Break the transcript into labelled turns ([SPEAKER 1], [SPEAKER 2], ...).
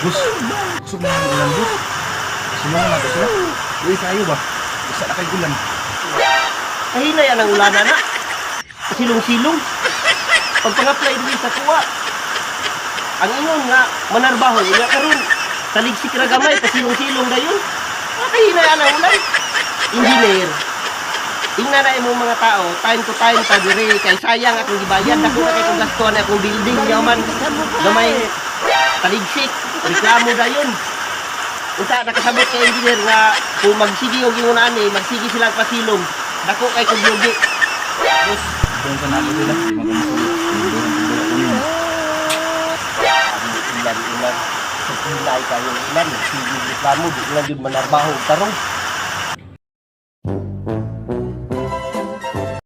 [SPEAKER 1] Bus, kusog na ang ulan, bus. Sulungan na to sila. Uy, kayo ba? Isa na kay ulan.
[SPEAKER 2] Kahinay ang ulana na. Silong-silong. Pagpang-apply diri sa kuwa. Ang ingon nga manarbaho nga karon taligsik ra gamay pasilong-silong dayon. Ah, kahinay ang ulan. Engineer. Ingna na imong mga tao, time to time ta diri kay sayang akong gibayad, dako na kay kong gastuhan akong building yaman gamay taligsik, reklamo dayon. Unta nakasabot kay engineer nga kung magsige og ingon ani, magsige sila og pasilong. Dako kay kog yugi.
[SPEAKER 1] Bus, doon sa nato sila. Di magkamusulit. Doon ko yun.
[SPEAKER 2] Ulan ulan. Sa pilay kayo ulan, sige reklamo di na jud manarbaho tarong.